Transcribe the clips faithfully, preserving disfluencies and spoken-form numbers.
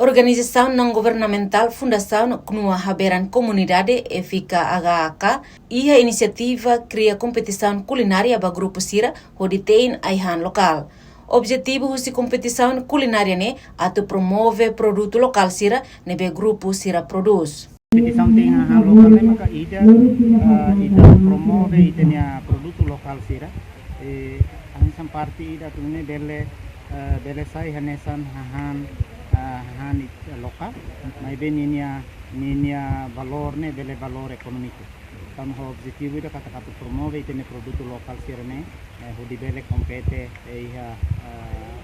Organizasaun naun-governamentál Fundasaun Knua Haberan Komunidade, F K H K, iha inisiativa kria kompetisaun kulinária ba grupu sira hodi tein ai-han lokál. Objetivu husi kompetisaun kulinária ne'e atu promove produtu lokál sira ne'ebé grupu sira prodús. Kompetisaun tein hahán lokál ne'e maka ida, eh, ita promove ita-nia produtu lokál sira. Eh, hanesan parte ida atu nune'e bele, eh, bele sai hanesan hahán, eh, hahán it-, lokál, maibé ninia, ninia valór ne'e bele valór ekonómiku. Tanba objetivu ida katak atu promove ita-nia produtu lokál sira ne'e, eh, hodi bele kompete, eh, iha, eh,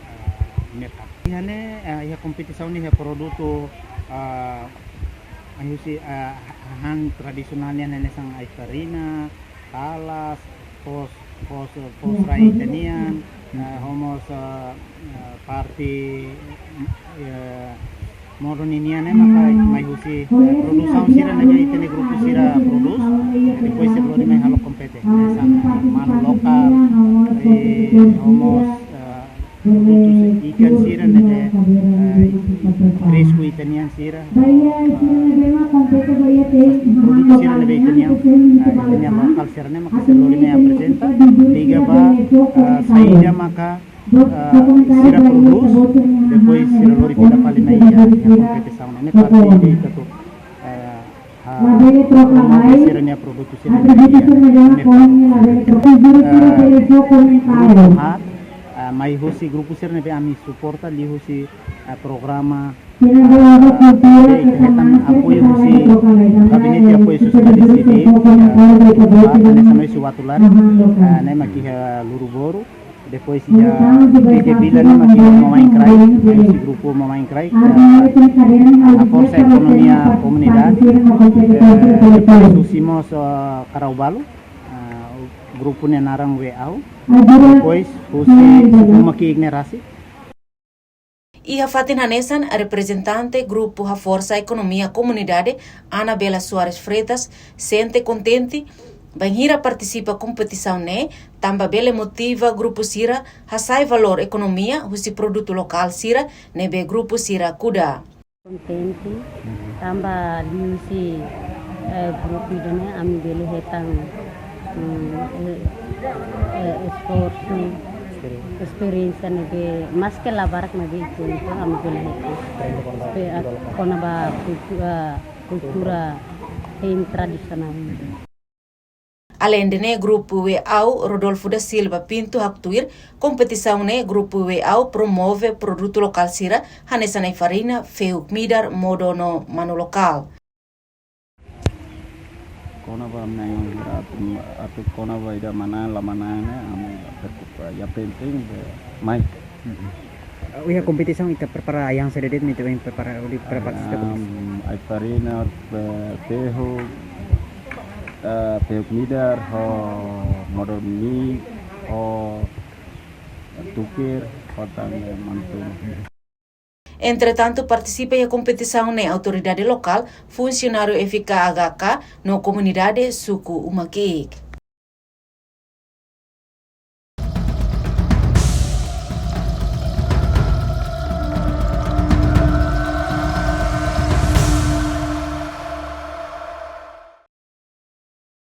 eh, merkadu. Iha ne'e, eh, iha kompetisaun ne'e iha produtu, eh, mai husi, eh, hahán tradisionál nian hanesan ai-farina, talas, foos, foos, foos rai ita-nian, eh, ho mós, eh, eh, parte, eh, modo ninian ne'e maka mai husi, eh, produsaun sira ne'ebé ita-nia grupu sira prodús, eh, depois sira lori mai halo kompete. Hanesan manu lokál, eh, ho mós, eh, produtus ikan sira ne'ebé, eh, fresku ita-nian sira. Eh, produtu sira ne'ebé ita-nian, eh, ita-nian lokál sira ne'e maka sira lori mai aprezenta, liga ba, eh, saida maka, eh, sira prodús, depois sira lori fila fali mai iha, iha kompetisaun ne'e. Ne'e parte ida atu, eh, ah, promove sira-nia produtu sira iha merkadu. Eh, grupu haat, eh, mai husi grupu sira ne'ebé ami suporta liuhusi, eh, programa, eh, ita hetan apoiu husi Gabinete Apoiu Sosiál Sivil, eh, hanesan mai husi Uatulari, eh, ne'e mak iha Luruboru. Depois iha Bete Vila ne'e mak iha Mamaen Kraik, mai husi grupu Mamaen Kraik, eh, Haforsa Ekonomia Komunidade, eh, depois husi mós, eh, Karaubalu, eh, grupu nia naran We Au, depois husi suku Uma Ki'ik ne'e rasik. Iha fatin hanesan, reprezentante grupu Haforsa Ekonomia Komunidade, Anabela Soares Freitas, sente kontente bainhira partisipa kompetisaun ne'e, tanba bele motiva grupu sira hasa'e valór ekonomia husi produtu lokál sira ne'ebé grupu sira kuda. Kontente, tanba liuhusi, eh, grupu ida-ne'e ami bele hetan, mm, eh, eh, esforsu, esperiénsia ne'ebé, maske la barak maibé ita-nia ami bele hetan. Espe-, ah, kona-ba kultu-, ah, kultura tein tradisionál. Aleinde ne'e, grupu We Au, Rodolfo da Silva Pinto haktuir, kompetisaun ne'e grupu We Au promove produtu lokál sira hanesan ai-farina, fehuk midar, modo no manu lokál. Kona-ba ami-nia atu, atu kona-ba ida manán la manán ne'e, ami la preokupa. Ya penting be mai. Mm-mm. Eh, iha kompetisaun ita prepara ai-han saida de'it, ita prepara, hodi prepara sira kompetisaun. Ai-han, ai-farina, eh, fehuk, eh, fehuk midar, ho modo miik, ho tuker, ho tan, eh, manu tunu. Entretantu, partisipa iha kompetisaun ne'e autoridade lokál, funsionáriu F K H K no komunidade suku Uma Ki'ik.